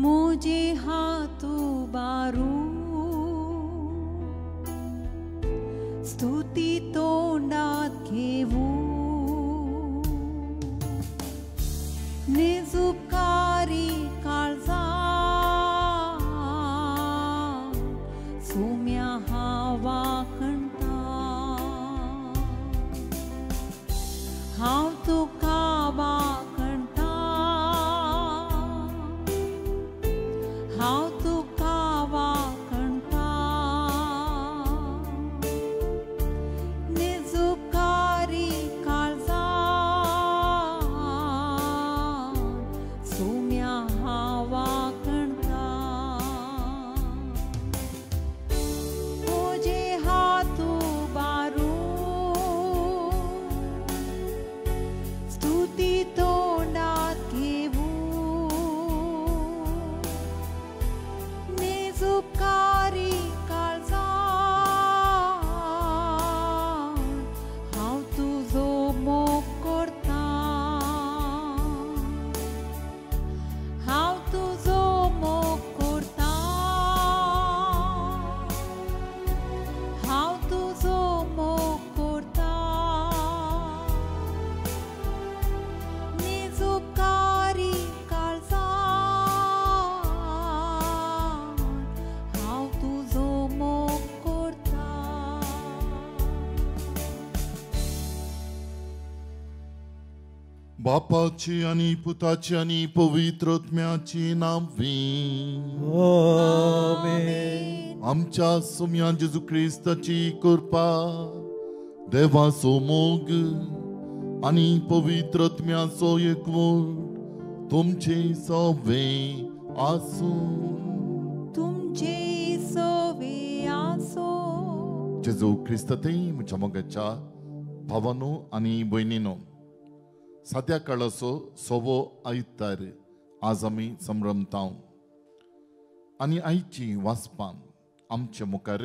मुझे हाथ बारू स्तुती तोंडात घेऊ निजुपकारी काळजा सुम्या हवा कंटा हांव तुका वाकणटा हांव तुका वाकणटा निजुपकारी काळजा सुम्या हवा कंटा मुझे हाथ बारू स्तुती तोंडात घेऊ निजुपकारी काळजा हांव तुजो मोग करता हांव तुजो मोग करता हांव तुजो मोग करता निजुपकारी काळजा हांव तुजो मोग करता. बापाची आनी पुताची आनी पवित्र आत्म्याची नांवी आमेन. आमच्या सुम्या जेजू क्रिस्ताची कृपा देवाचो मोग आनी पवित्र आत्म्याचो एकवट तुमचे सवे आसूं. तुमचे सवे आसो. जेजू क्रिस्तातय म्हज्या मोगाच्या भावानो आनी भयणीनो, साद्या काळाचो सवो आयतार आज आमी संभ्रमता आनी आयची वाचपां आमचे मुखार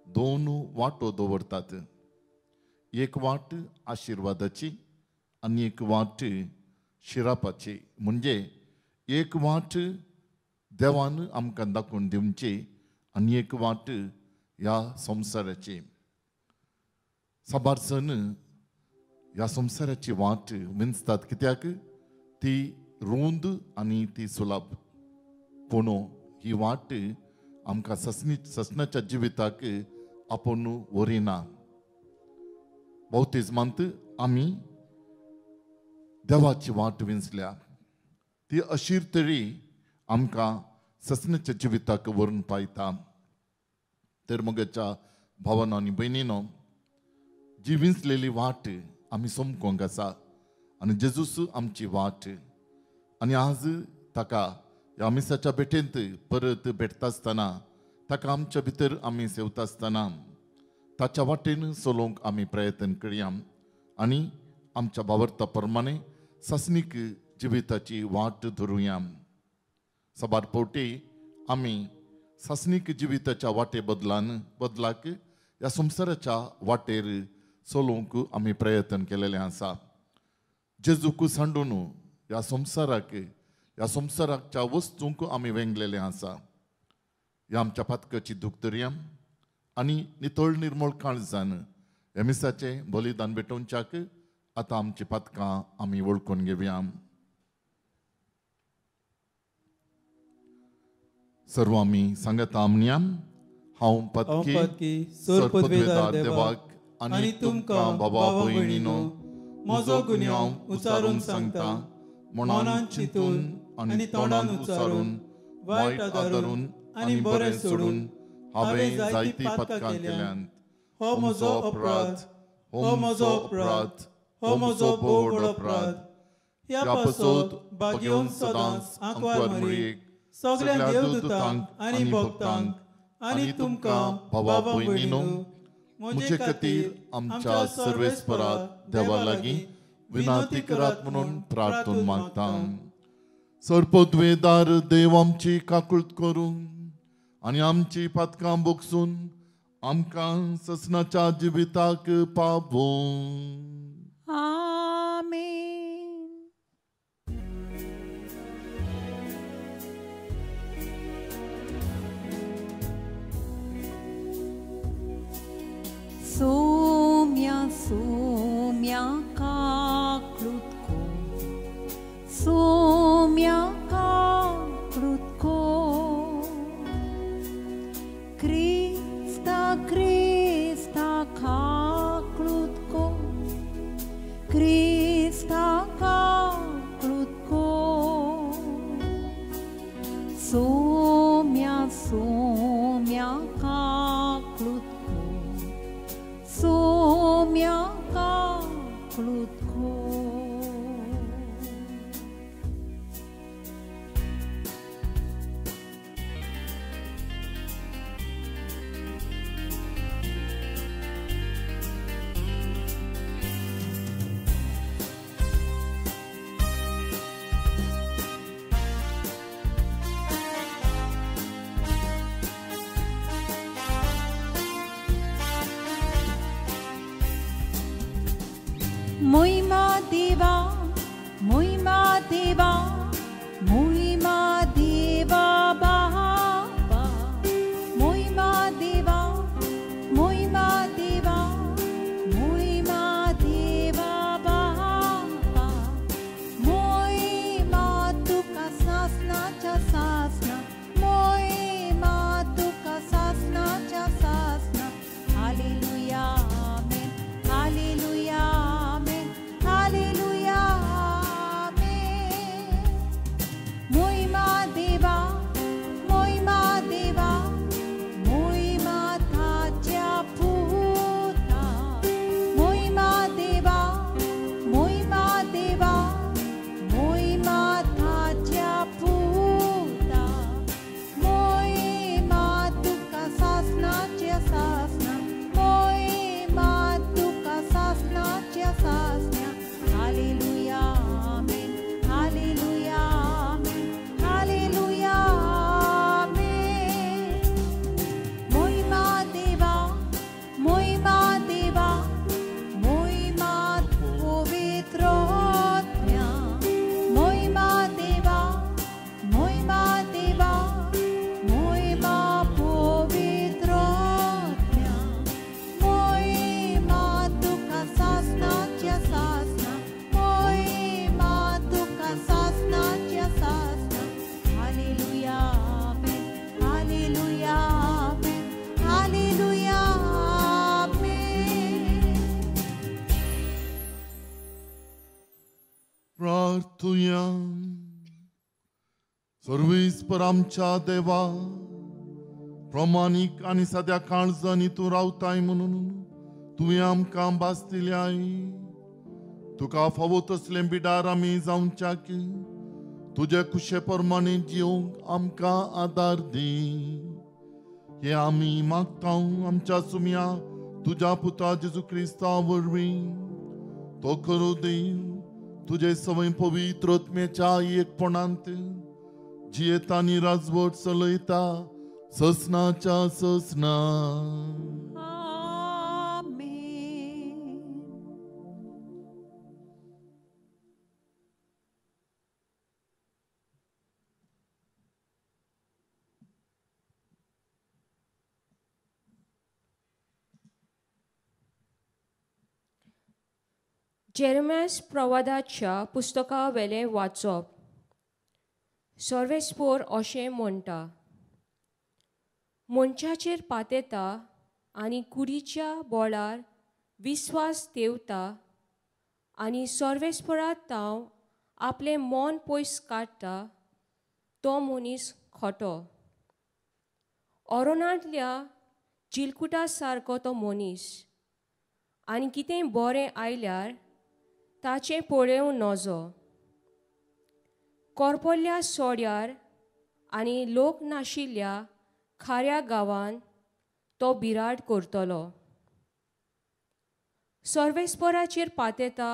दोन वाटो दवरतात. एक वाट आशिर्वादाची आनी एक वाट शिरापाची, म्हणजे एक वाट देवान आमकां दाखोवन दिवची आनी एक वाट ह्या संवसाराची. साबार जण ह्या संवसाराची वाट विंचतात कित्याक ती रूंद आनी ती सुलभ, पूण ही वाट आमकां ससनाच्या जिविताक आपूण व्हरिना. बाप्तिज्मांत आमी देवाची वाट विंचल्या, ती अशीर तरी आमकां ससनाच्या जिविताक व्हरून पायता. तर मगच्या भावानो आनी भयणीनो, जी विंचलेली वाट आमी समकोंक आसा आनी जेजूस आमची वाट, आनी आज ताका ह्या मिसाच्या भेटेंत परत भेटता आसतना, ताका आमच्या भितर आमी सेवता आसतना ताच्या वाटेन चलोवंक आमी प्रयत्न करया आनी आमच्या बावर्ता प्रमाणे सासणीक जिविताची वाट धरुया. साबार फावटी आमी सासणीक जिविताच्या वाटे बदलाक ह्या संवसाराच्या वाटेर चलोवंक आमी प्रयत्न केलेलें आसा. जेजूक सांडून ह्या संवसाराक, ह्या संवसाराच्या वस्तूंक आमी वेंगलेलें आसा. ह्या आमच्या पातकाची दूख धरया आनी नितळ निर्मळ काळजान ह्या मिसाचें बलिदान भेटोवच्याक आतां आमची पातकां आमी वळखून घेवया. सर्व आमी सांगता म्हणया, हांव पातकी सरपदवेदार देवाक आनी तुमकां बाबा भयणीनो म्हजो गुन्यांव उचारून सांगता, मनान चिंतून आनी तोंडान उचारून, वायट आदारून आनी बरें सोडून हांवें जायतीं पातकां केल्यांत. हो म्हजो अपराध, हो म्हजो अपराध, हो म्हजो भोव व्हड अपराध. ह्या पासत भाग्योवन सदांच आंकवार मरियेक, सगळ्या देवदूतांक आनी भक्तांक आनी तुमकां भावा भयणीनो म्हजे खातीर आमच्या सर्वेस्परा देवा लागीं विनंती करात म्हणून प्रार्थून मागता. सर्पद्वेदार देव आमची काकूळत करून आनी आमची पातकां बोगसून आमकां ससनाच्या जिविताक पावोवं. आमेन. सोम्या सोम्या काकूळत कर, सोम्या काकूळत कर, क्रिस्ता क्रिस्ता काकूळत कर, क्रिस्ता काकूळत कर, सोम्या सोम्या काकूळत कर, सोम्या काकूळत कर. मोहिमा देवा, मोहिमा देवा, मोहिमा देवा बाबा, मोहिमा देवा, मोहिमा देवा, मोहिमा देवा बाबा, मोहिमा तुका सासनाच्या सासना, मोहिमा तुका सासनाच्या सासना. हालेलुया, आमेन, हालेलुया, हालेलुया, आमेन. मोहिमा देवा, मोहिमा देवा, मोहिमा ताच्या पुता, मोहिमा देवा, मोहिमा देवा, मोहिमा ताच्या पुता, मोहिमा तुका सासनाच्या सासना, मोहिमा तुका सासनाच्या सासना. हालेलुया, आमेन, हालेलुया, आमेन, हालेलुया, आमेन. मोहिमा देवा, मोहिमा देवा, मोहिमा पवित्र आत्म्या, मोहिमा देवा, मोहिमा देवा, मोहिमा पवित्र आत्म्या, मोहिमा तुका सासनाच्या सासना, मोहिमा तुका सासनाच्या सासना. हालेलुया, आमेन, हालेलुया, आमेन, हालेलुया, आमेन. प्रार्थुया. सर्वेस्पर आमच्या देवा, प्रमाणीक आनी साद्या काळजांनी तूं रावताय म्हणून तुवें आमकां भास दिल्याय. तुका फावो तसलें बिडार आमी जावच्याक तुजे कुशे प्रमाणे जिवंक आमकां आदार दी. हे आमी मागता आमच्या सुम्या तुज्या पुता जेजू क्रिस्ता वरवीं. तो खरो देव तुजे सवय पवित्र आत्म्याच्या एकपणांत जियेता आनी राजवट चलयता ससनाच्या ससना. आमेन. जेरम्यास प्रवादाच्या पुस्तका वेलें वाचप. सर्वेस्पोर अशें म्हणटा, मनशाचेर पातेता आनी कुडीच्या बोळार विस्वास देवता आनी सर्वेस्परात तांव आपलें मन पयस काडटा तो मनीस खोटो. ओरोनांतल्या चिलकुटा सारको तो मनीस आनी कितें बरें आयल्यार ताचें पळोवं नजो. कोरपोल्ल्या सोड्यार आनी लोक नाशिल्ल्या खाऱ्या गांवान तो बिराड करतलो. सर्वेस्पराचेर पातेता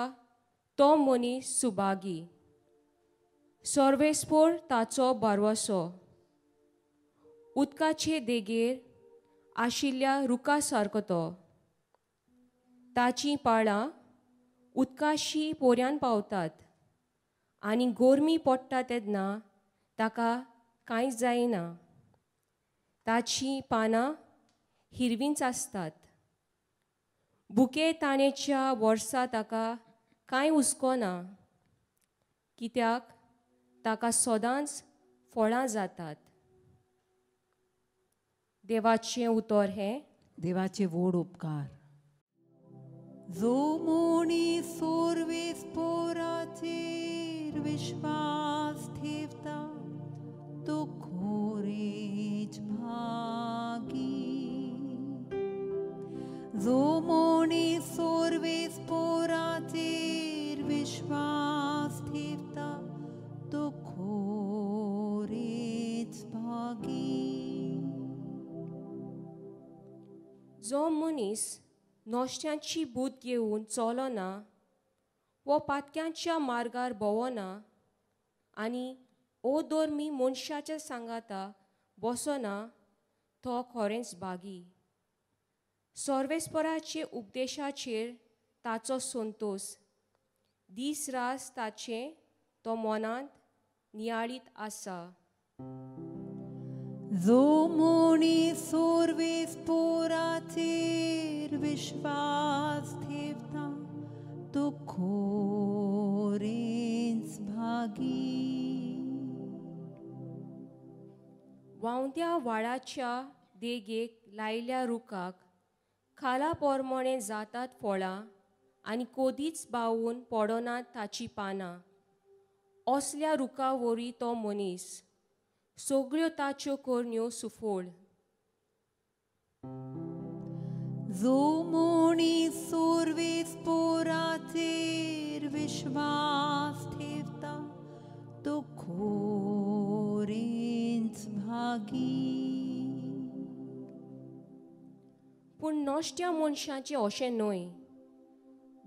तो मनीस सुभागी. सर्वेस्पोर ताचो बारवसो. उदकाचे देगेर आशिल्ल्या रुखा सारको तो. ताचीं पाळां उदकाशी पोऱ्यान पावतात आनी गोरमी पडटा तेन्ना ताका कांय जायना. ताचीं पानां हिरवींच आसतात. बुके ताणेच्या वर्सा ताका कांय हुस्को ना, कित्याक ताका सदांच फळां जातात. देवाचें उतर हें. देवाचे व्हड उपकार. जो मोणी सोर्वेस्पोराचेर विश्वास ठेवता तो खोरेच भागी. जो मोणी सोर्वेस्पोराचेर विश्वास ठेवता तो खोरेच भागी. जो मनीस नोश्ट्यांची बूद घेवन चलना वो पातक्यांच्या मार्गार भोंवना आनी अधर्मी मनशाच्या सांगाता बसना तो खरेंच भागी. सर्वेस्पराचे उपदेशाचेर ताचो संतोस. दीस रात ताचें तो मनांत नियाळीत आसा. जो मोणी सोर्वेस्पोराचेर विश्वास ठेवता तो खोरेंच भागी. व्हांवत्या व्हाळाच्या देगेक लायल्या रुखाक खाला पोरमोणे जातात फळां आनी कोदीच बावून पडनात ताचीं पानां. असल्या रुखा वरी तो मनीस. सगळ्यो ताच्यो करण्यो सुफळ. जो मोणी सोर्वेस्पोराचेर विश्वास ठेवता तो खोरेंच भागी. पूण नश्ट्या मनशाचें अशें न्हय,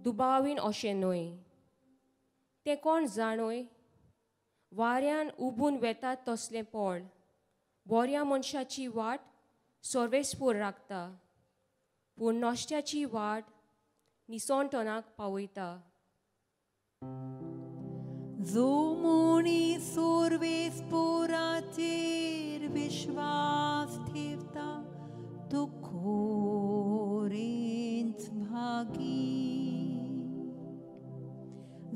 दुबावीन अशें न्हय. तें कोण जाणय? वाऱ्यान उबून वेतात तसलें पोळ. बऱ्या मनशाची वाट सर्वेस्पोर राखता, पूण नश्ट्याची वाट निसणटणाक पावयता. जो मोणी सोर्वेस्पोराचेर विश्वास ठेवता तो खोरेंच भागी.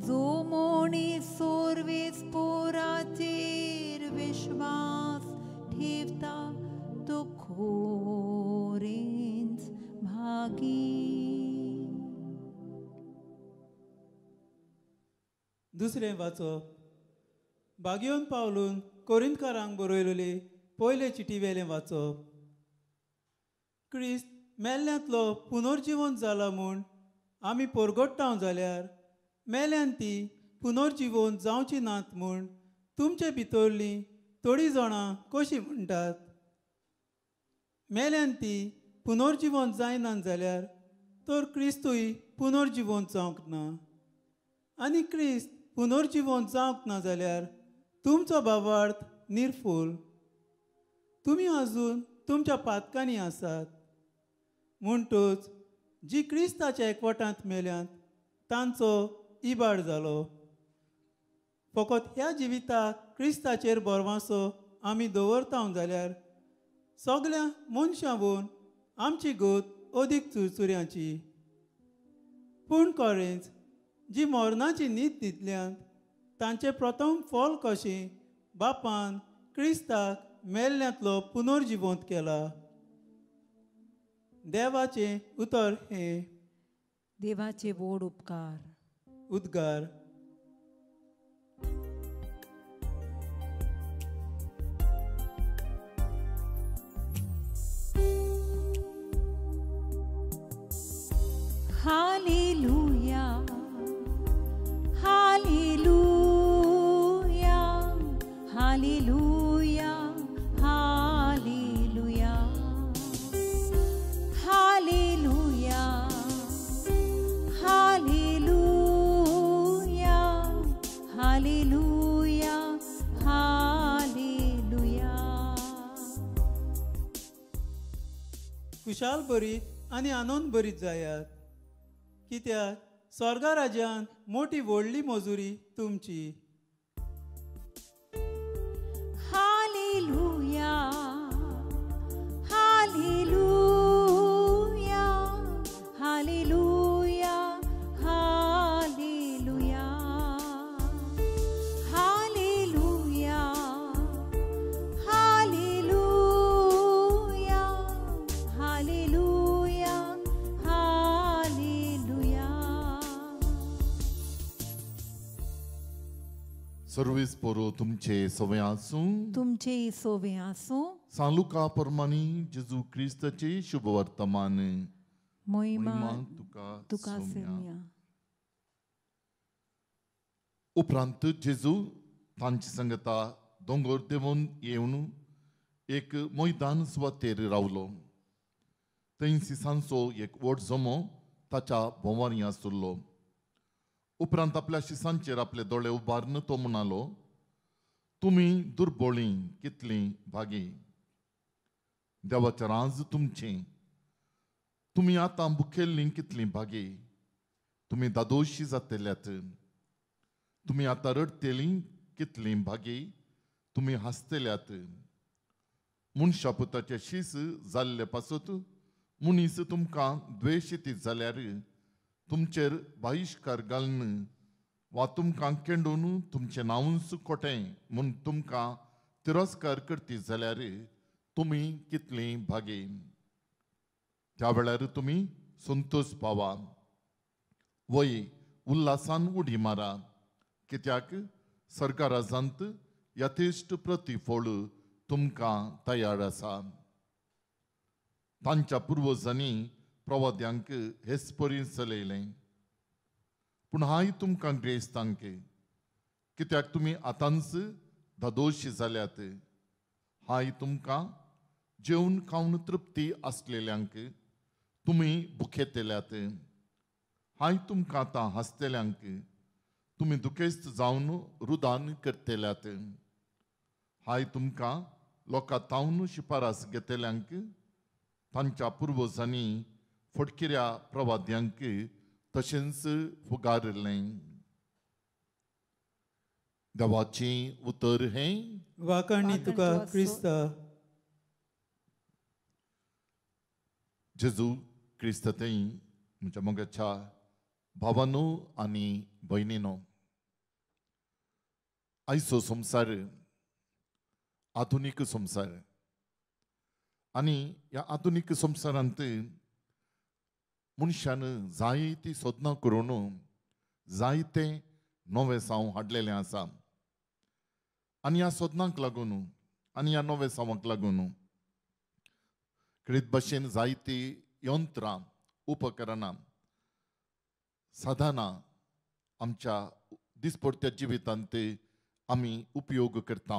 जो मोणी सोर्वेस्पोराचेर विश्वास ठेवता तो खोरेंच भागी. दुसरें वाचप. बागेवन पावलून कोरिंतकारांक बरयलेले पयले चिटी वेलें वाचप. क्रिस्त मेल्ल्यांतलो पुनर्जिवन जाला म्हूण आमी परगट्टाव जाल्यार मेल्यान ती पुनर्जिवन जावची नात म्हूण तुमचे भितरलीं थोडीं जाणां कशीं म्हणटात? मेल्यान ती पुनर्जिवन जायना जाल्यार तर क्रिस्तूय पुनर्जिवन जावंक ना. आनी क्रिस्त पुनर्जिवन जावंक ना जाल्यार तुमचो भावार्थ निर्फूल. तुमी अजून तुमच्या पातकांनी आसात. म्हणटूच जी क्रिस्ताच्या एकवटांत मेल्यांत तांचो इबाड जालो. फकत ह्या जिविताक क्रिस्ताचेर भरवासो आमी दवरता जाल्यार सगळ्या मनशां वोन आमची गत अदीक चुरचुऱ्यांची. पूण खरेंच जी मरणाची न्हीद दितल्यान तांचें प्रथम फल कशें बापान क्रिस्ताक मेल्ल्यांतलो पुनर्जिवंत केला. देवाचें उतर हें. देवाचे व्हड उपकार. उद्गार. Hallelujah, hallelujah, Hallelujah, hallelujah, hallelujah, hallelujah, hallelujah, hallelujah. खुशाल भरीत आनी आनंद भरीत जायात, कित्याक स्वर्गा राज्यांत मोठी व्हडली मजुरी तुमची. Hallelujah, hallelujah, hallelujah, hallelujah, hallelujah, hallelujah, hallelujah, hallelujah. Service पोरो तुमचे सवय आसूं, तुमचे सोवे आसूं. सांलुका परमानी जेजू क्रिस्ताचे शुभ वर्तमान. मोहिमा तुका तुका सोम्या. सेम्या. उपरांत जेजू तांचे संगता दोंगर देंवून येवन एक मैदान सुवातेर रावलो. थंय सिसांचो एक व्हड जमो ताच्या भोंवारी आसलो. उपरांत आपल्या शिसांचेर आपले दोळे उबारून तो म्हणालो, तुमी दुर्बोळीं कितलीं भागी, देवाचें राज तुमचें. तुमी आतां भुकेल्लीं कितलीं भागी, तुमी दादोशी जातल्यात. तुमी आतां रडटेलीं कितलीं भागी, तुमी हांसतल्यात. मनशा पुताचें शीस जाल्ले पासत मनीस तुमकां द्वेशितीत जाल्यार तुमचेर बहिश्कार घालून वा तुमकां केंडून तुमचें नांवूच खोटें म्हूण तुमकां तिरस्कार करतीत जाल्यार तुमी कितलीं भागी. त्या वेळार तुमी संतोश पावा, वय उल्हासान उडी मारा, कित्याक सरकाराजांत यथेश्ट प्रतिफळ तुमकां तयार आसा. तांच्या पुर्वजांनी प्रवाद्यांक हेच परी चलयलें. पूण हाय तुमकां ग्रेस्तांक, कित्याक तुमी आतांच धादोशी जाल्यात. हाय तुमकां जेवन खावन तृप्ती आसलेल्यांक, तुमी भुकेतल्यात. हाय तुमकां आतां हांसतल्यांक, तुमी दुखेस्त जावन रुदान करतल्यात. हाय तुमकां लोकां तावन शिफारस घेतल्यांक, तांच्या पुर्वजांनी फटकिऱ्या प्रवाद्यांक तशेंच फुगारलें. देवाचें उतर हें. वाखाणी तुका क्रिस्ता. जेजू क्रिस्त थंय म्हज्या मोगाच्या भावानो आनी भयणीनो, आयचो संवसार आधुनीक संवसार आनी ह्या आधुनीक संवसारांत मनशान जायती साधनां करून जायते नवे साव हाडलेले आसा आनी ह्या साधनांक लागून आनी ह्या नवे सावांक लागून खेरीत भाशेन जायती यंत्रां, उपकरणां, साधनां आमच्या दिसपडत्या जिवितांत आमी उपयोग करता.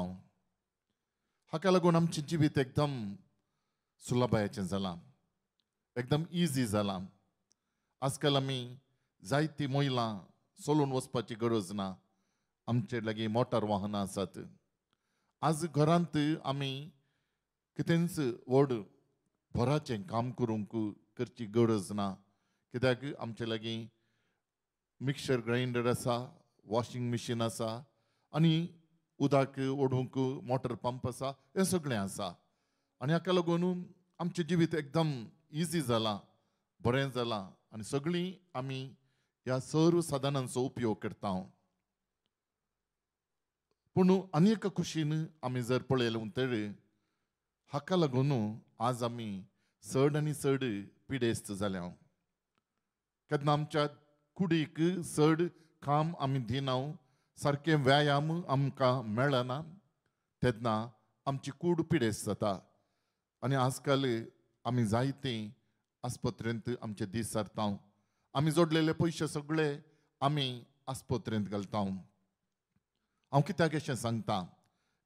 हाका लागून आमचें जिवीत एकदम सुलभायेचें जालां, एकदम इजी जालां. आजकाल आमी जायतीं महिलां चलून वचपाची गरज ना, आमचे लागीं मोटार वाहनां आसात. आज घरांत आमी कितेंच व्हड भराचें काम करूंक करची गरज ना, कित्याक आमचे लागीं मिक्सर ग्रायंडर आसा, वॉशिंग मशीन आसा आनी उदक ओडूंक मोटर पंप आसा, हें सगळें आसा. आनी हाका लागून आमचें जिवीत एकदम इजी जालां, बरें जालां आनी सगळीं आमी ह्या सर्व साधनांचो उपयोग करता. पूण आनी एका खुशीन आमी जर पळयलें म्हणटकीर हाका लागून आज आमी चड आनी चड पिडेस्त जाल्या. केन्ना आमच्या कुडीक चड काम आमी दिना, सारकें व्यायाम आमकां मेळना, तेन्ना आमची कूड पिडेस्त जाता. आनी आजकाल आमी जायते आस्पत्रेंत आमचे दीस सारता, आमी जोडलेले पयशे सगळे आमी आस्पत्रेंत घालता. हांव कित्याक अशें सांगता,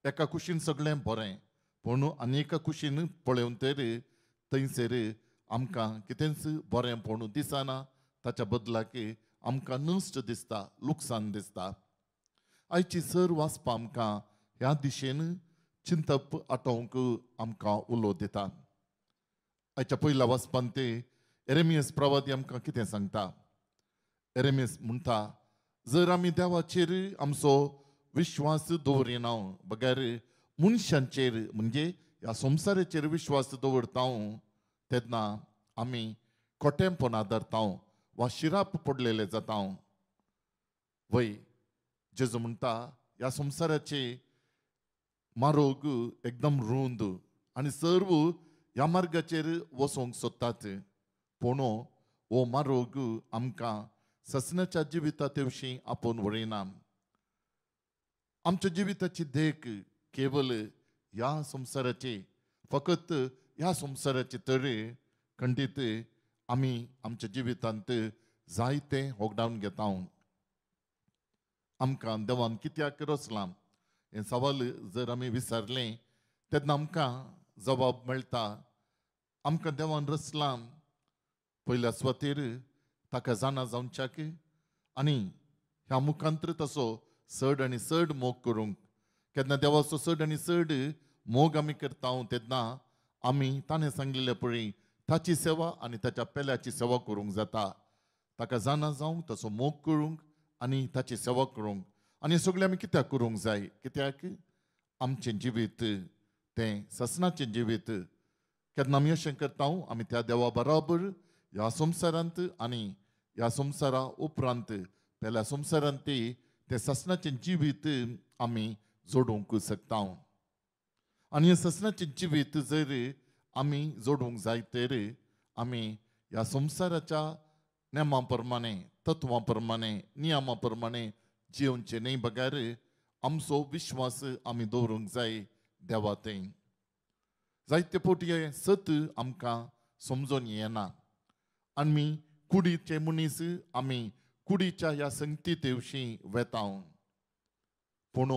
एका कुशीन सगळें बरें पूण आनी एका कुशीन पळोवन तर थंयसर आमकां कितेंच बरें पूण दिसना, ताच्या बदलाक आमकां नश्ट दिसता, लुकसाण दिसता। आयची सर वाचपा आमकां ह्या दिशेन चिंतप आटोवंक आमकां उलो दिता। आयच्या पयल्या वाचपान ते एरेमियस प्रवादी आमकां कितें सांगता। एरेमियस म्हणटा, जर आमी देवाचेर आमचो विश्वास दवरिना बगैर मनशांचेर म्हणजे ह्या संवसाराचेर विश्वास दवरता तेन्ना आमी खोटेंपण आदारता वा शिराप पडलेले जाता। वय जेजू म्हणटा ह्या संवसाराचे मार्ग एकदम रूंद आनी सर्व ह्या मार्गाचेर वचोंक सोदतात, पूण हो मार्ग आमकां ससनाच्या जिविता तेवशीं आपोवन व्हरिना। आमच्या जिविताची देख केवल ह्या संवसाराची, फकत ह्या संवसाराची तर खंडीत आमी आमच्या जिवितांत जायते होगडावन घेता। आमकां देवान कित्याक रचलां हें सवाल जर आमी विचारलें तेन्ना आमकां जबाब मेळटा, आमकां देवान रचलां पयल्या सुवातेर ताका जाणा जावच्याक आनी ह्या मुखांतर तसो चड आनी चड मोग करूंक। केन्ना देवाचो चड आनी चड मोग आमी करता तेन्ना आमी ताणें सांगलेले पळय ताची सेवा आनी ताच्या पेल्याची सेवा करूंक जाता। ताका जाणा जावंक, ताचो मोग करूंक आनी ताची सेवा करूंक। आनी सगळें आमी कित्याक करूंक जाय? कित्याक आमचें जिवीत तें ससनाचें जिवीत। केन्ना आमी अशें करता आमी त्या देवा बराबर ह्या संवसारांत आनी ह्या संवसारा उपरांत पेल्या संवसारांत तें ससनाचें जिवीत आमी जोडूंक शकता। आनी हें ससनाचें जिवीत जर आमी जोडूंक जाय तर आमी ह्या संवसाराच्या नेमा प्रमाणे, तत्वां प्रमाणे, नियमा प्रमाणे जिवचें न्हय, बगैर आमचो विश्वास आमी दवरूंक जाय देवा थंय। जायते फावटी हें सत आमकां समजून येना। आमी कुडीचे मनीस, आमी कुडीच्या ह्या संगती तेवशीं वेता, पूण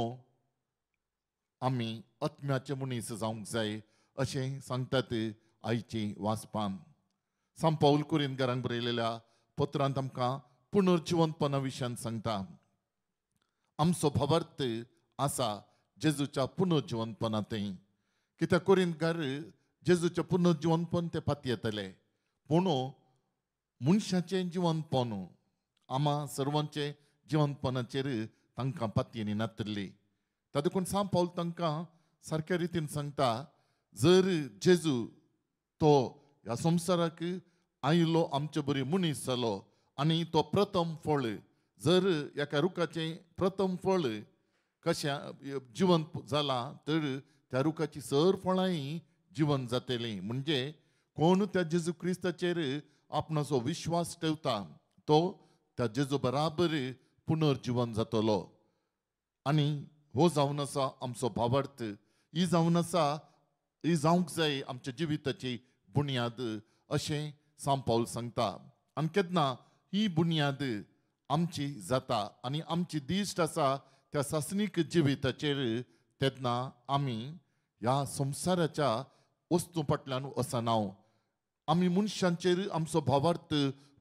आमी आत्म्याचे मनीस जावंक जाय अशें सांगतात आयची वाचपां। सांत पावल कुरिंदकारांक बरयलेल्या पत्रांत आमकां पुनर्जिवंतपणा विशयान सांगता, आमचो भावार्थ आसा जेजूच्या पुनर्जिवंतपणा थंय। कित्याक कुरिंदकार जेजूचें पुनर्जिवंतपण ते पातयेतले, पूण मनशाचें जिवंतपण आमा सर्वांचें जिवंतपणाचेर तांकां पातयेनी नातली। ताका देखून सांत पावल तांकां सारक्या रितीन सांगता, जर जेजू तो ह्या संवसाराक आयलो, आमचे बरी मनीस जालो आनी तो प्रथम फळ, जर एका रुखाचें प्रथम फळ कशें जिवंत जालां तर त्या रुखाची सर फळांय जिवंत जातलीं। म्हणजे कोण त्या जेजू क्रिस्ताचेर आपणाचो विश्वास ठेवता तो त्या जेजू बराबर पुनर्जिवन जातलो। आनी हो जावन आसा आमचो भावार्थ, ही जावन आसा, ही जावंक जाय आमच्या जिविताची बुन्याद अशें सांत पावल सांगता। आनी केन्ना ही बुन्याद आमची जाता आनी आमची दिश्ट आसा त्या सासणीक जिविताचेर, तेन्ना आमी ह्या संवसाराच्या वस्तू फाटल्यान वचना, आमी मनशांचेर आमचो भावार्थ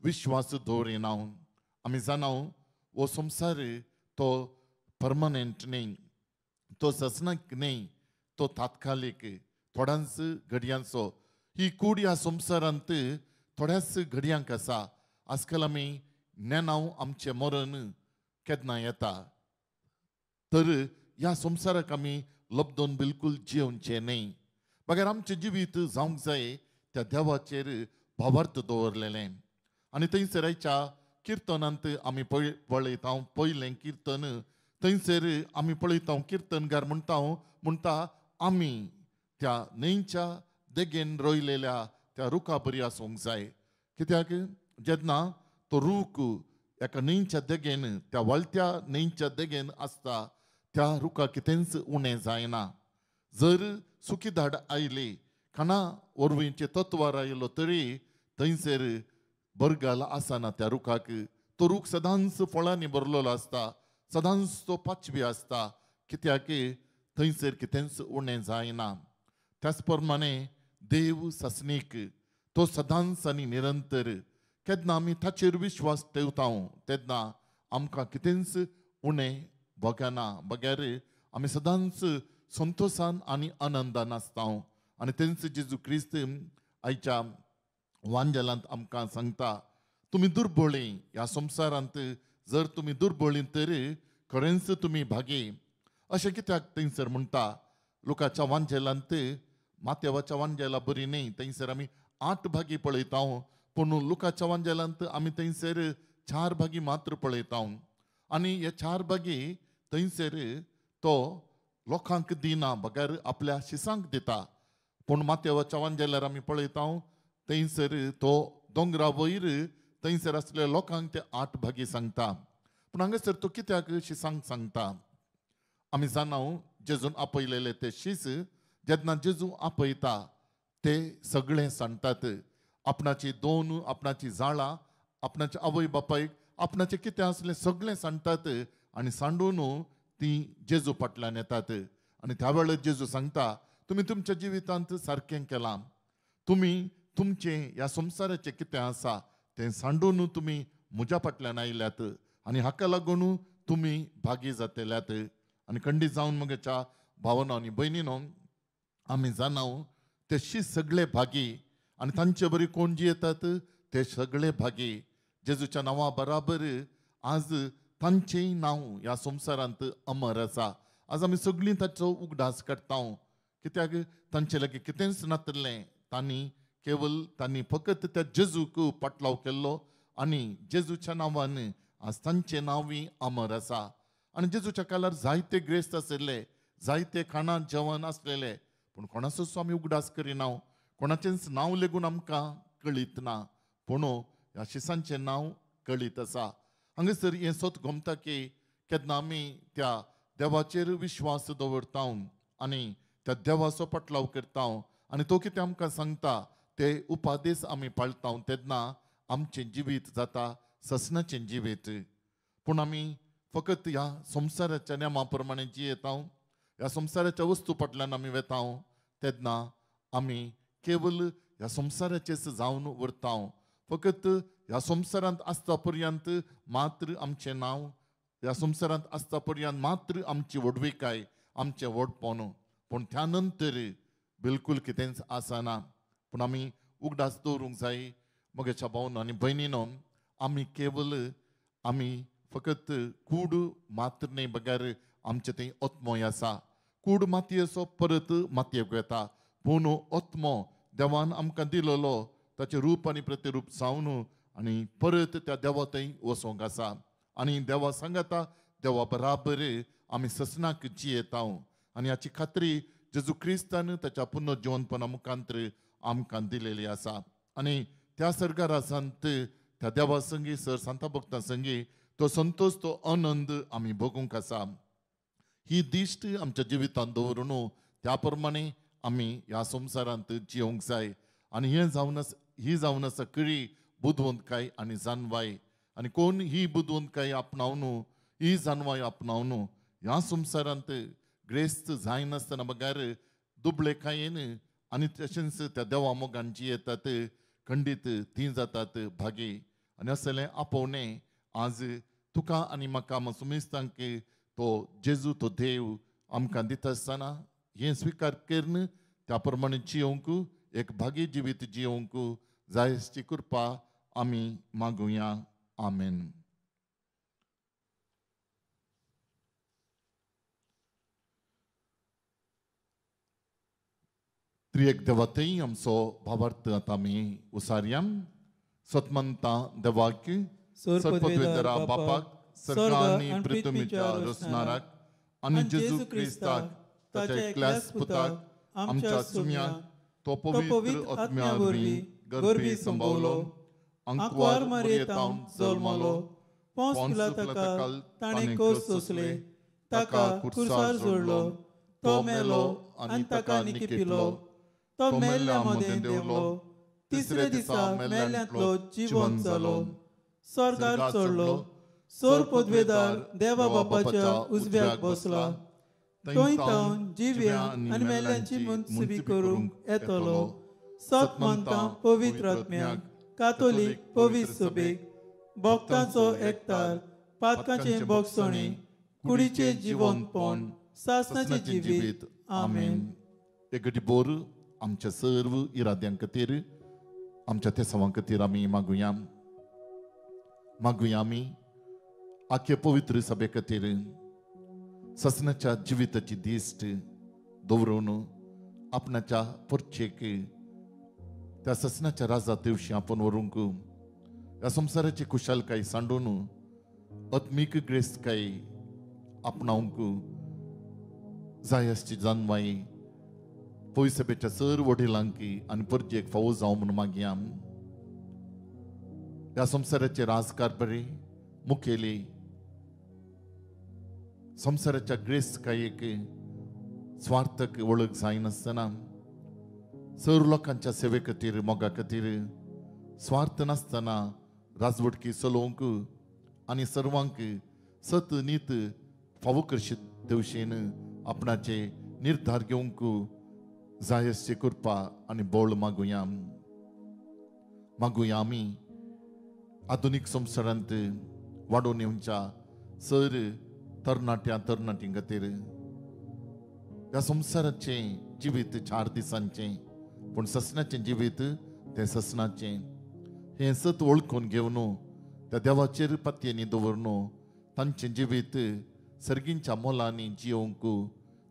विश्वास दवरिना। आमी जाणा हो संवसार तो परमनंट न्हय, तो ससनाक न्हय, तो तात्कालीक, थोड्यांच घडयांचो। ही कूड ह्या संवसारांत थोड्याच घडयांक आसा। आजकाल आमी नेणाव आमचें मरण केन्ना येता, तर ह्या संवसाराक आमी लब्दोन बिलकूल जियोवचें न्हय, बगैर आमचें जिवीत जावंक जाय त्या देवाचेर भावार्थ दवरलेलें। आनी थंयसर आयच्या किर्तनांत आमी पळयता, पयलें किर्तन थंयसर आमी पळयता, किर्तनगार म्हणटा आमी त्या न्हंयच्या देगेन रोयलेल्या त्या रुखा बरी आसूंक जाय। कित्याक जेन्ना तो रूख एका न्हंयच्या देगेन, त्या व्हाळत्या न्हंयच्या देगेन आसता, त्या रुखा कितेंच उणें जायना। जर सुकी धाड आयली, खाणा वरवींचे तत्वार आयलो तरी थंयसर बरगाल आसना त्या रुखाक, तो रूख सदांच फळांनी भरलेलो आसता, सदांच तो पाचवी आसता। कित्याक थंयसर कितेंच उणें जायना. त्याच प्रमाणे देव सासणीक तो सदांच आनी निरंतर. केन्ना आमी ताचेर विश्वास ठेवता तेन्ना आमकां कितेंच उणें भोगना, बगैर आमी सदांच संतोशान आनी आनंदान आसता. आनी तेंच जेजू क्रिस्त आयच्या वांजेलांत आमकां सांगता, तुमी दुर्बळी ह्या संवसारांत जर तुमी दुर्बळी तर खरेंच तुमी भागी. अशें कित्याक थंयसर म्हणटा? लोकांच्या वांजेलांत, मातेवाच्या वांजेला बरी न्हय, थंयसर आमी 8 भागी पळयता, पूण लुकाच्या वांजेलांत आमी थंयसर 4 भागी मात्र पळयता. आनी हे 4 भागी थंयसर तो लोकांक दिना बगैर आपल्या शिसांक दिता. पूण मातेवाच्या वांजेलार आमी पळयता थंयसर तो दोंगरा वयर थंयसर आसल्या लोकांक ते 8 भागी सांगता. पूण हांगासर तो कित्याक शिसांक सांगता? आमी जाणा जेजून आपयलेले ते शीस जेन्ना जेजू आपयता ते सगळे सांगतात, आपणाची दोन, आपणाची जाळां, आपणाचे आवय बापायक, आपणाचें कितें आसलें सगळें सांगतात. आनी सांडून ती जेजू फाटल्यान येतात. आनी त्या वेळार जेजू सांगता, तुमी तुमच्या जिवितांत सारकें केलां, तुमी तुमचें ह्या संवसाराचें कितें आसा तें सांडून तुमी म्हज्या फाटल्यान आयल्यात आनी हाका लागून तुमी भागी जातल्यात. आनी खंडीत जावन म्हज्या भावना आनी भयणीनो आमी जाणा ते सगळे भागी आनी तांचे बरी कोण जी येतात ते सगळे भागी. जेजूच्या नांवा बराबर आज तांचेंय नांव ह्या संवसारांत अमर आसा. आज आमी सगळीं ताचो उगडास काडटा, कित्याक तांचे लागीं कितेंच नातलें, तांणी केवल तांणी फकत त्या जेजूक पाटलाव केल्लो आनी जेजूच्या नांवान आज तांचें नांवूय अमर आसा. आनी जेजूच्या काळार जायते ग्रेस्त आशिल्ले, जायते खाणां जेवण आसलेले, पूण कोणाचोच आमी उगडास करिना, कोणाचेंच नांव लेगून आमकां कळीत ना, पूण ह्या शिसांचें नांव कळीत आसा. हांगासर हें सत गोमता की केन्ना आमी त्या देवाचेर विश्वास दवरता आनी त्या देवाचो पटलाव करता आनी तो कितें आमकां सांगता ते उपादेश आमी पाळटा तेन्ना आमचें जिवीत जाता ससनाचें जिवीत. पूण आमी फकत ह्या संवसाराच्या नेमा प्रमाणे जियेता, ह्या संवसाराच्या वस्तू फाटल्यान आमी वेता तेन्ना आमी केवल ह्या संवसाराचेच जावन उरता. फकत ह्या संवसारांत आसता पर्यंत मात्र आमचें नांव, ह्या संवसारांत आसता पर्यंत मात्र आमची व्हडविकाय, आमचें व्हडपण, पूण त्या नंतर बिलकूल कितेंच आसना. पूण आमी उगडास दवरूंक जाय म्हगेच्या भावन आनी भयणीनो, आमी केवल आमी फकत कूड मात्र न्हय बगैर आमचें थंय आत्मोय आसा. कूड मातयेचो परत मातयेक वेता, पूण आत्मो देवान आमकां दिलेलो ताचें रूप आनी प्रतिरूप जावन आनी परत त्या देवा थंय वचोंक आसा. आनी देवा सांगता देवा बराबर आमी ससनाक जियेता आनी हाची खात्री जेजू क्रिस्तान ताच्या पुनर्जिवनपणा मुखांतर आमकां दिलेली आसा. आनी त्या सर्गारासांत त्या देवा संगी सर सांता भक्तां संगी तो संतोश, तो आनंद आमी भोगूंक आसा. ही दिश्ट आमच्या जिवितांत दवरून त्या प्रमाणे आमी ह्या संवसारांत जियोंक जाय. आनी हें जावन आसा, ही जावन आसा खरी बुदवंतकाय आनी जानवाय. आनी कोण ही बुदवंतकाय आपणावन, ही जानवाय आपणावन ह्या संवसारांत ग्रेस्त जायनासतना बगैर दुबळेकायेन आनी तशेंच त्या देवा मोगान जियेतात खंडीत तीं जातात भागी. आनी असलें आपोवणें आज तुका आनी म्हाका सुमेस्तांक तो जेजू तो देव आमकां दिता आसतना हें स्विकार करून त्या प्रमाणे जियोंक एक भागी जिवीत जियोंक जायची कृपा आमी मागुया. आमेन. त्रिएक देवातय आमचो भावार्थ आतां आमी उसारया. सतमंता देवाक, सर्पद्वेदरा बापाक, सर्ग आनी पृथ्वीच्या रचणाराक आनी जेजू क्रिस्ताक ताच्या एकल्याच पुताक आमच्या सुम्याक तो पवित्र आत्म्या वरवीं गर्भी संभवलो, आंकवार मारयेतावन जल्मलो, पोंस पिलाताकाल ताणें कोस सोंसले, ताका कुर्सार जोडलो, तो मेलो आनी ताका निकिपिलो, तो मेल्ल्या मदें देंवलो, तिसरे दिसा मेल्ल्यांतलो जिवंत जालो, स्वर्गार चडलो, सोर पदवेदार देवा बापाच्या उजव्याक बसला, थंय तावन जिव्या आनी मेल्ल्यांची मुन्सिबी करूंक येतलो. सत मानता पवित्र आत्म्याक, कातोलीक पवित्र सभेक, भक्तांचो एकतार, पातकांचें भोगसणें, कुडीचें जिवंतपण, सासणाचें जिवीत. आमेन. एकटी बोर आमच्या सर्व इराद्यां खातीर, आमच्या तेसांवां खातीर आमी मागुया. मागुया आमी आख्खे पवित्र सभे खातीर ससनाच्या जिविताची दिश्ट दवरून आपणाच्या पोरचेक त्या ससनाच्या राजा तेवशी आपूण व्हरूंक, ह्या संवसाराची खुशालकाय सांडून आत्मीक ग्रेस्तकाय आपणावंक जाय आसची जानवाय पयसभेच्या सर वडिलांक आनी परजेक फावो जावं म्हूण मागया. ह्या संवसाराचे राजकारभारी मुखेली संवसाराच्या ग्रेस्तकायेक स्वार्थक वळख जायनासतना सर लोकांच्या सेवे खातीर, मोगा खातीर स्वार्थ नासतना राजवटकी चलोवंक आनी सर्वांक सत नीत फावो करशी तेवशेन आपणाचे निर्धार घेवंक जाय आसची कृपा आनी बळ मागुया. मागुया आमी आधुनीक संवसारांत वाडोवन येवच्या सर तरणाट्या तरणाटीं खातीर. ह्या संवसाराचें जिवीत 4 दिसांचें, पूण ससनाचें जिवीत तें ससनाचें. हें सत वळखून घेवन त्या देवाचेर पातयेंनी दवरून तांचें जिवीत सर्गींच्या मोलांनी जियोवंक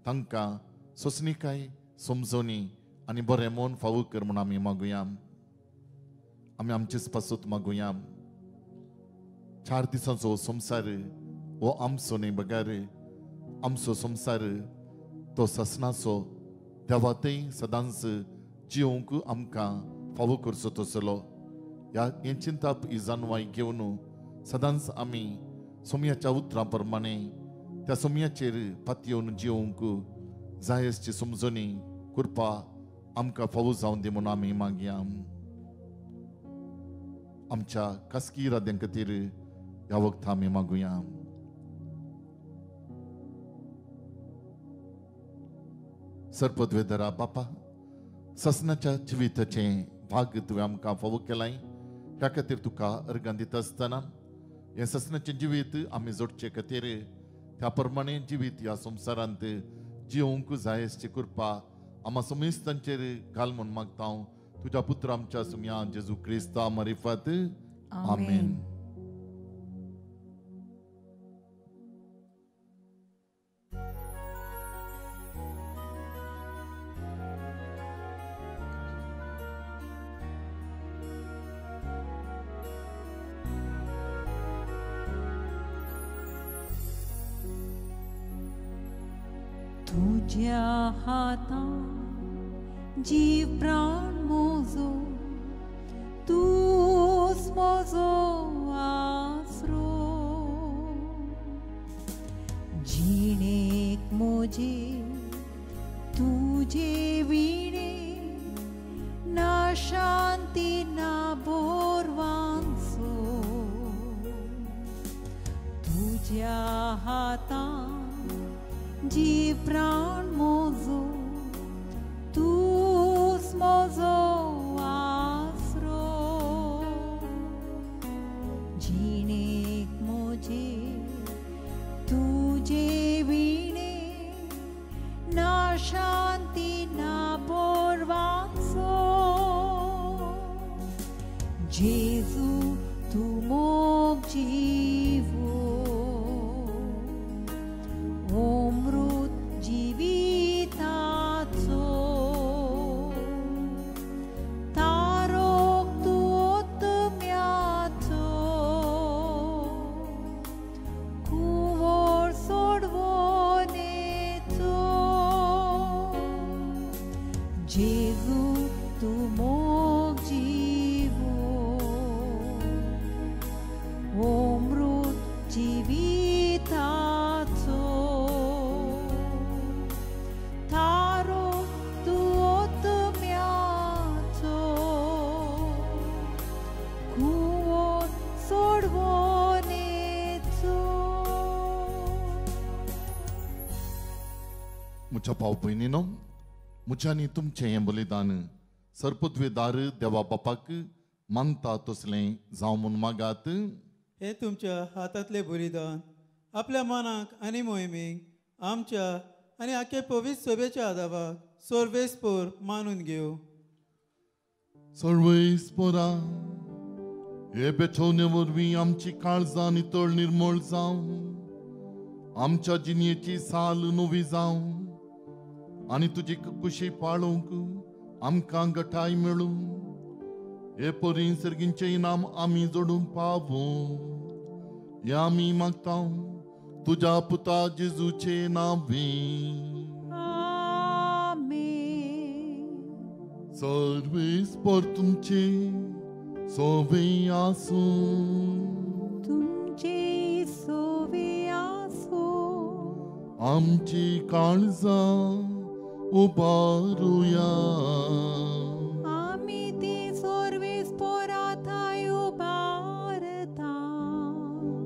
तांकां सोंसणीकाय, समजणी आनी बरें मन फावो कर म्हूण आमी मागुया. आमी आमचेच पासत मागुया. 4 दिसांचो संवसार हो आमचो न्हय बगर आमचो संवसार तो ससनाचो देवा थंय सदांच जियोवंक आमकां फावो करचो तसलो. ह्या हें चिंताप ही जानवाय घेवन सदांच आमी सोमयाच्या उतरां प्रमाणे त्या सोमयाचेर पातयेवन जियोवंक जाय आसची समजणी कृपा आमकां फावो जावन दी म्हूण आमी मागया. आमच्या खासगी इराद्यां खातीर ह्या वखदां आमी मागुया. सरपदवेदरा बापा, ससनाच्या जिविताचें भाग तुवें आमकां फावो केलाय, ह्या खातीर तुका अर्गां दिता आसतना हें ससनाचें जिवीत आमी जोडचे खातीर त्या प्रमाणे जिवीत ह्या संवसारांत जियोवंक जाय आसची कृपा आमा समेस्तांचेर घाल म्हूण मागता हांव तुज्या पुत्र आमच्या सुमया जेजू क्रिस्ता मारिफात. आमेन. तुझ्या हातान जीव प्राण मोजो, तूच मोजो आसरो, जिणेक मोजे तुझे विणे ना शांती ना बोरवांचो. तुझ्या हातान जीव प्राण मोजो, तूच मोजो आसरो, जिणेक मोजे तुझे विणे ना शांती ना बोरवांचो. जेजू तूं मोग जिवो, अमृत जिविताचो, तारोक तूं आत्म्याचो, कुंवर सोडवणेचो. जेजू तूं मोग जिवो, अमृत जिविताचो, म्हज्या भाव भयणीनो, म्हज्यांनी तुमचें हें बलिदान सरपदवेदार देवा बापाक मानता तसलें जावं म्हूण मागात. हे तुमच्या हातांतलें बलिदान आपल्या मनाक आनी मोहिमेक आमच्या आनी आखे पवित्र सभेच्या आदाबाक सर्वेस्पोर मानून घेवं. सर्वेस्पोरा हे बेठोवणे वरवीं आमची काळजां नितळ निर्मळ जावं, आमच्या जिणेची साल नवी जावं आनी तुजी कुशी पाळोवंक आमकां गटाय मेळूं. हे परी सर्गींचें इनाम आमी जोडूंक पावूं हें आमी मागता तुज्या पुता जेजूचे नांवे. आमेन. सर्वेस्पोर तुमचे सोवे आसूं. तुमचे सोवे आसूं. आमची काळजां उबारुया. आमी ती सर्वेस्पोरा थांय उबारता.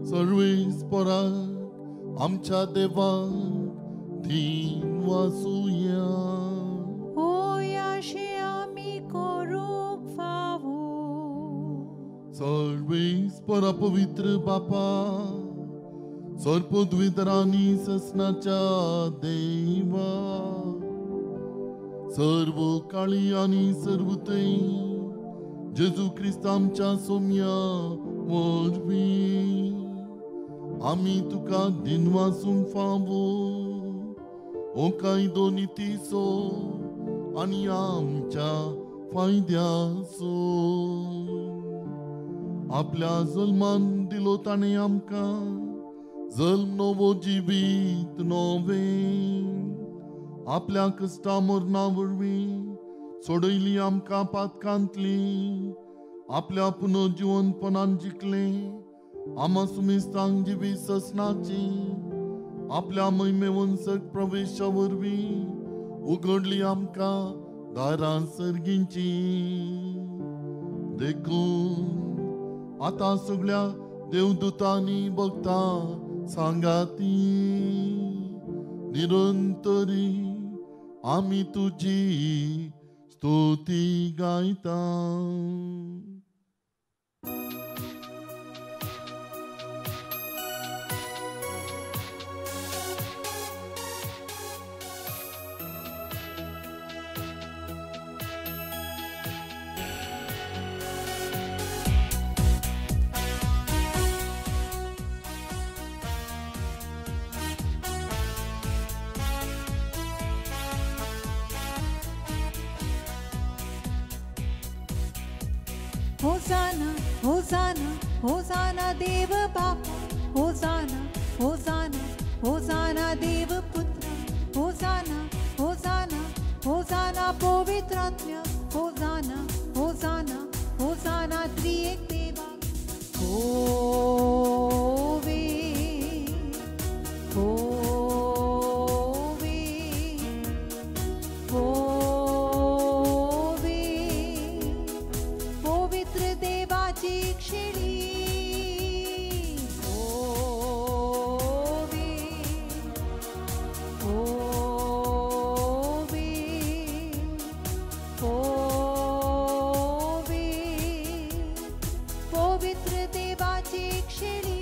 सर्वेस्पोरा आमच्या देवाक धीन वासुया. होय अशें आमी करूंक फावो. सर्वेस्पोरा पवित्र बापा, सर्पद्वितरांनी ससनाच्या देवा, सर्व काळी आनी सर्वथंय जेजू क्रिस्त आमच्या सोम्या वरवीं आमी तुका दिनवासूंक फावो. ओ कायदो नितीचो आनी आमच्या फायद्याचो आपल्या जल्मान दिलो ताणें आमकां जल्म नवो जिवीत नवें. आपल्या कश्टा मरणा वरवीं सोडयली आमकां पातकांतली. आपल्या पुनर्जिवनपणान जिखलें आमा सुमेस्तांक जिवीत ससनाची. आपल्या महिमेवंसक प्रवेशा वरवीं उगडली आमकां दारां सर्गींची. देखून आतां सगळ्या देवदूतांनी भक्तां सांगाती निरंतरी आमी तुजी स्तुती गायता. होसाना होसाना होसाना देव बापा, होसाना होसाना होसाना देव पुत्र, होसाना होसाना होसाना पवित्र आत्म्या, होसाना होसाना होसाना त्रिएक देवा. होवे होवे होवे पवित्र देवाची क्षिणी. होवे होवे होवे पवित्र देवाची क्षिणी.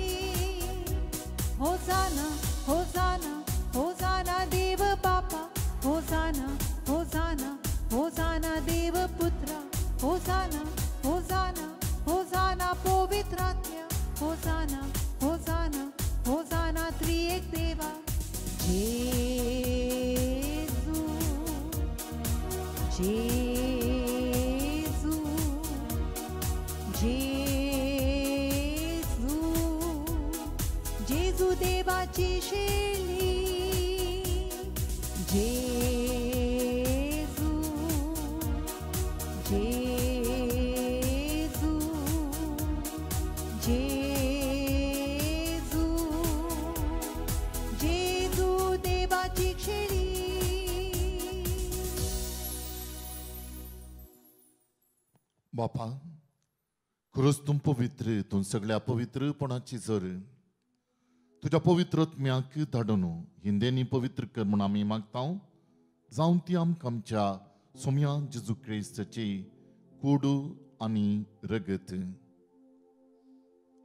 होसाना होसाना होसाना देव बापा, होसाना होसाना होसाना देव पुत्र, होसाना होसाना होसाना पवित्र आत्म्या, होसाना होसाना होसाना त्रिएक देवा. जेजू जेजू जेजू जेजू देवाची शेली. जेजू जेजू जेजू जेजू देवाची शेली. बापा, खरोच तूं पवित्र, तूं सगळ्या पवित्रपणाची जर तुज्या पवित्र आत्म्याक धाडून हिंदेनी पवित्र कर म्हूण आमी मागता. जावन ती आमकां आमच्या सोम्या जेजू क्रिस्ताची कोडू आनी रगत.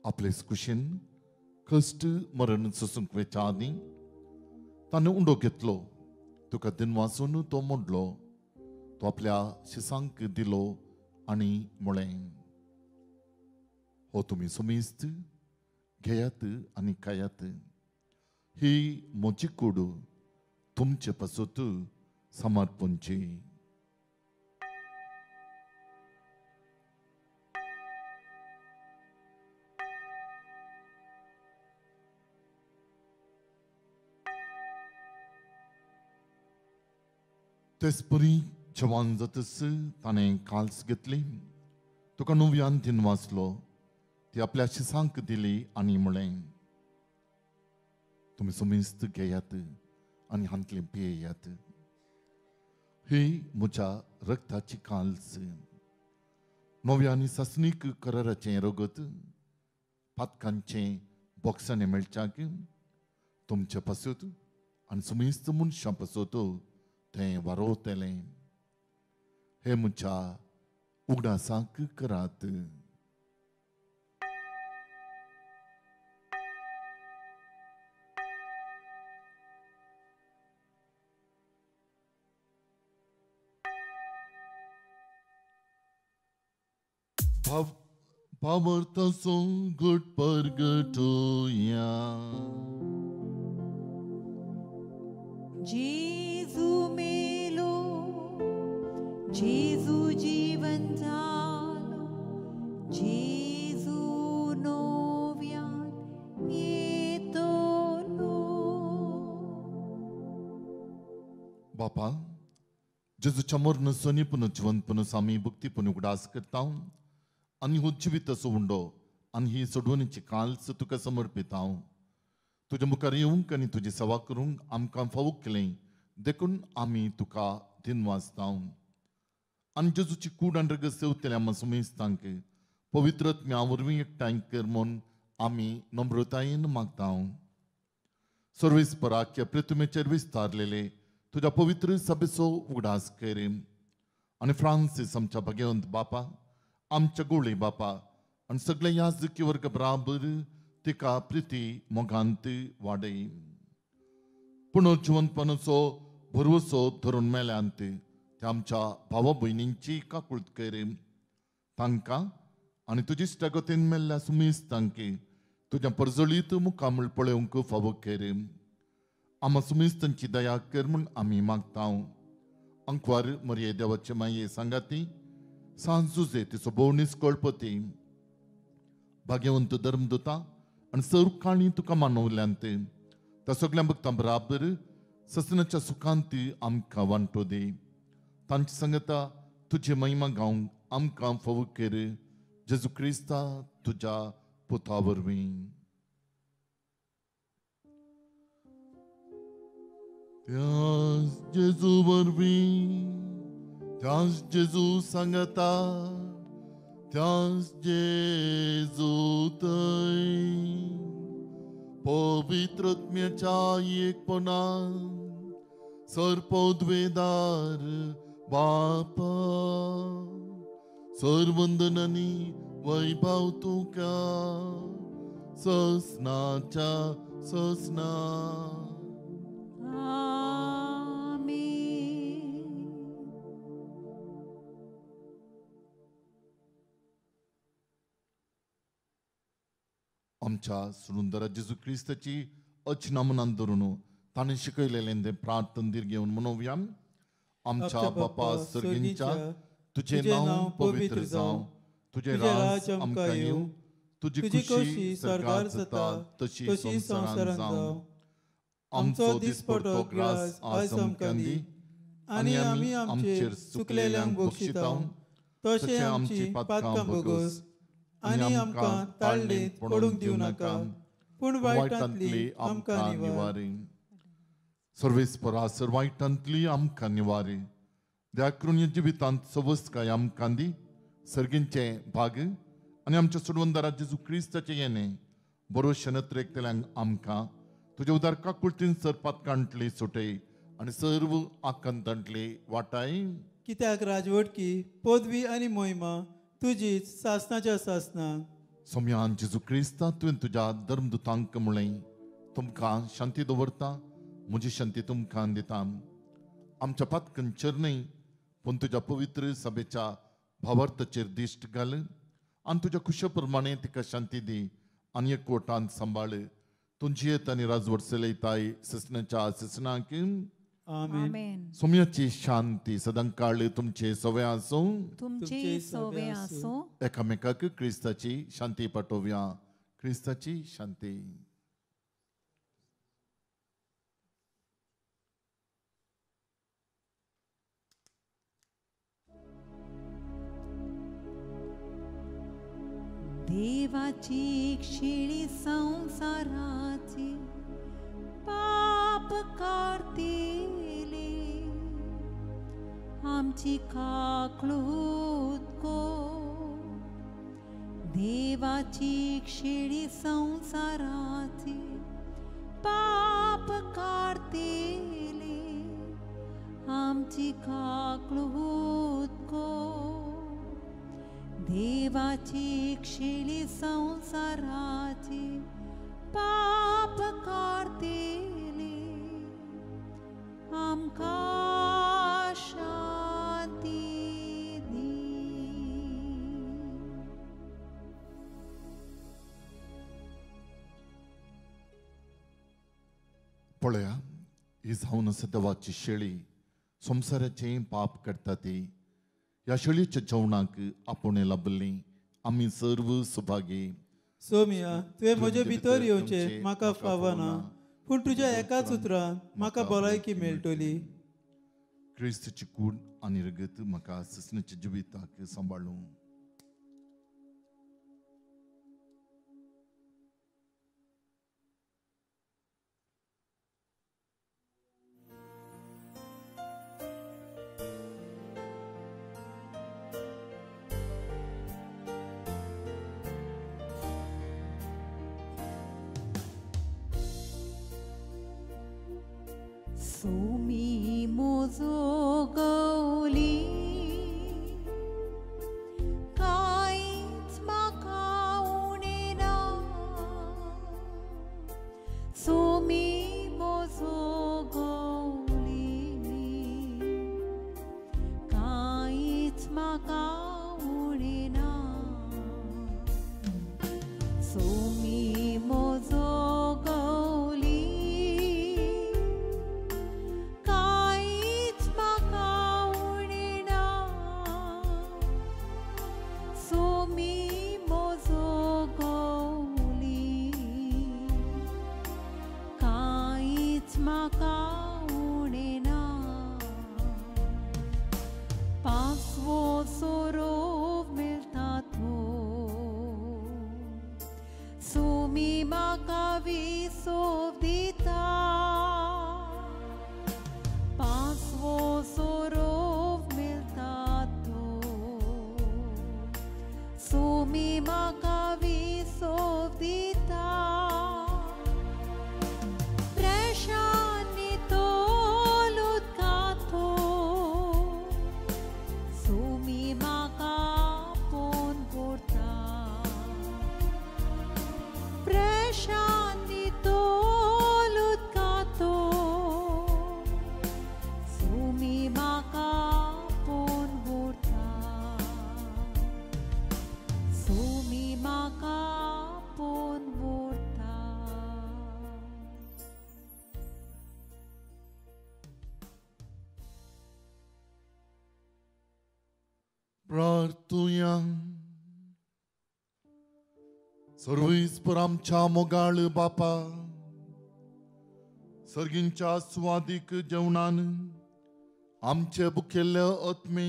आपले कुशीन कश्ट मरण सोसूंक वेच्या आदीं ताणें उंडो घेतलो, तुका दिनवासून तो मोडलो, तो आपल्या शिसांक दिलो आनी म्हळें, हो तुमी सुमिस्त घेयात आनी खायात, ही म्हजी कूड तुमचे पासत समर्पणची. तेचपरी जेवण जातच ताणें काल्स घेतली, तुका नव्यान दिनवासलो, ती आपल्या शिसांक दिली आनी म्हळें, तुमी सुमिस्त घेयात आनी हांतलें पियेयात, ही म्हज्या रक्ताची काल्स, नव्या आनी सासणीक कराराचें रगत, पातकांचें बोक्साणें मेळच्याक तुमचे पासत आनी सुमिस्त मनशां पासत तें वारोवतलें. हे म्हज्या उगडासाक करात. पावर्ताचो घट परगटोया. जेजू मेलो, जेजू जीवन जालो, जेजू नव्यान येतलो. बापा, जेजूच्या मरण सनीपण जिवंतपण आमी भक्तीपण उगडास करता आनी हो जिविताचो उंडो आनी ही सोडवणीची काल्स तुका समर्पिता. तुज्या मुखार येवंक आनी तुजी सेवा करूंक आमकां फावो केलें देखून आमी तुका दिनवासता. आनी जेजूची कूड आनी रगत सेवतल्या आमकां सुमेस्तांक पवित्र आत्म्या वरवीं एकठांय कर म्हूण आमी नम्रतायेन मागता. सर्वेस्पराक ह्या प्रतिमेचेर विस्तारलेले तुज्या पवित्र सभेचो उगडास कर आनी फ्रांसीस आमच्या भाग्यवंत बापा, आमच्या गोळे बापा आनी सगळे याजकी वर्ग बराबर तिका प्रिती मोगांत वाडय. पुनर्जिवंतपणाचो भरवसो धरून मेल्यांत त्या आमच्या भावा भयणींची काकूळत कर, तांकां आनी तुजी इश्टागतीन मेल्ल्या सुमेस्तांक तुज्या परजळीत मुखामळ पळोवंक फावो कर. आमा सुमेस्तांची दया कर म्हूण आमी मागता. अंकवार मरये देवाचे माये सांगाती सांज जुजे तिचो भोवनीस कळपती भाग्यवंत धर्मदुता आनी सर्व काणी तुका मानवल्यांत त्या सगळ्या भक्तां बराबर ससनाच्या सुखांत आमकां वांटो दी. तांची सांगता तुजी महिमा गावंक आमकां फावो कर, जेजू क्रिस्ता तुज्या पुता वरवीं. त्याच जेजू वरवीं, त्याच जेजू सांगता, त्याच जेजू थंय पवित्र आत्म्याच्या एकपणान सर्पद्वेदार बापा सर्वंदनानी वैभव तुका ससनाच्या ससना. आमच्या सुंदरा जेजू क्रिस्ताची अचना मनान धरून ताणें शिकयलेलें तें प्रार्थन दीर्घ घेवन म्हणोवया. आमच्या बापा सर्गींच्या, तुजें नांव पवित्र जावं, तुजें राज आमकां येवं, तुजी खुशी स्वर्गार जाता तशी संवसारांत जावं. आमचो दिसपटो ग्रास आज आमकां दी आनी आमी आमचेर चुकलेल्यांक बक्षिता तशें आमची पातकां भोगोस आनी आमकां ताळणेंत पडूंक दिवं नाका, पूण वायटांतली आमकां निवारी. सर्वेस्परा सर वायटांतली आमकां निवारी. दया जिवितांत सवस्काय आमकां दी, सर्गींचें भाग आनी आमच्या सोडवणदारा जेजू क्रिस्ताचें येणें बरो शनत रेखतल्यांक आमकां तुज्या उदार काकुळतीन सर पातकांतली सुटय आनी सर्व आकांतांतले वाटाय. कित्याक राजवटकी पदवी आनी मोहिमा तुजीच सासनाच्या सासनाक. सोम्यान जेजू क्रिस्ता तुवें तुज्या धर्मदुतांक म्हणलें, तुमकां शांती दवरता, म्हजी शांती तुमकां दिता. आमच्या पातकांचेर न्हय पूण तुज्या पवित्र सभेच्या भावार्थाचेर दिश्ट घाल आनी तुज्या खुशे प्रमाणे तिका शांती दी आनी एकवटान सांबाळ. तुमची येत आनी राजवट चलयताय ससनाच्या ससनाक. आमेन. सोम्याची शांती सदांकाळ तुमचे सवे आसूं. तुमचे सवे आसूं. एकामेकाक क्रिस्ताची शांती पाठोवया. क्रिस्ताची शांती. देवाची क्षिणी संसाराची पाप काडटिली आमची काकळूत को. देवाची क्षिणी संसाराची पाप काडटिली आमची काकळूत को. देवाची क्षिणी संसाराची पाप काडटिली आमकां शांती दी. पळया, ही जावन आसा देवाची शेळी, संवसाराचें पाप करता ती. ह्या शेळीच्या जेवणाक आपोवणें लाबिल्ली आमी सर्व सुभागी. सोमिया, तुवें म्हजे भितर येवचें म्हाका फावना, पूण तुज्या एकाच उतरान म्हाका भलायकी मेळटली. क्रिस्ताची कूड आनी रगत म्हाका ससनाच्या जिविताक सांबाळूं. सोमी मोजो गवली कांयच म्हाका उणें ना. सोमी मोजो गवली कांयच म्हाका उणें ना. सोमी मोजो गवली प्रार्थुया. सर्वेस्पर आमच्या मोगाळ बापा, सर्गींच्या सुवादीक जेवणान आमचे बुकेल्ले आत्मे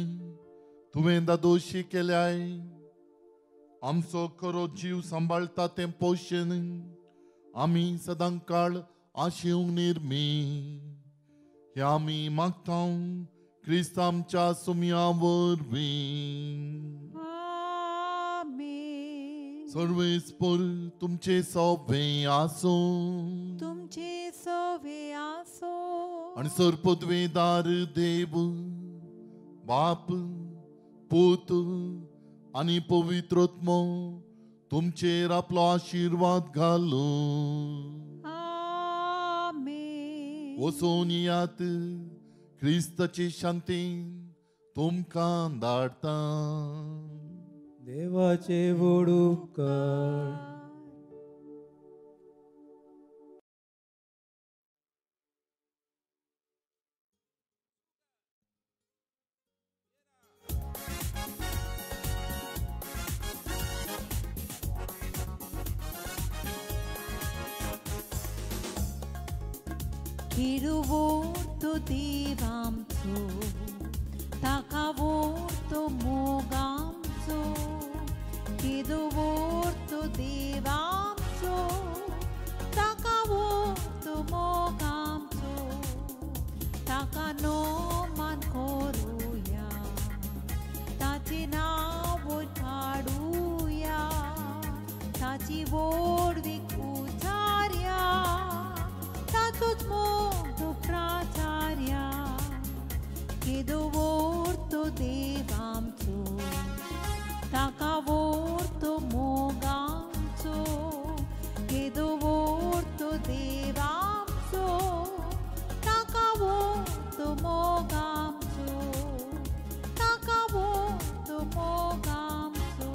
तुवें दादोशी केल्याय. आमचो खरो जीव सांबाळटा तें पोशण आमी सदांकाळ आशेवंक निर्मी. हे आमी मागता क्रिस्त आमच्या सुमया वरवीं. आमेन. सर्वेस्पर तुमचे सवे आसूं. तुमचे सवे आसूं. आनी सर्पद्वेदार देव बाप पूत आनी पवित्रत्मो तुमचेर आपलो आशिर्वाद घालूं. आमेन. वचून येयात, क्रिस्ताची शांती तुमकां धाडटा. देवाचे व्हड उपकार. किरुवोर्तो देवामचो ताका वोर्तो मोगामचो, किरुवोर्तो देवामचो ताका वोर्तो मोगामचो, ताका नोमान करुया, ताचें नांव वयर काडुया, ताची व्हडवीक उचारया, ताचोच मोग तो प्राचार्या. केदो वोर्तो देवामचो ताका वोर्तो मोगामचो, केदो वोर्तो देवामचो ताका वोर्तो मोगामचो, ताका वोर्तो मोगामचो.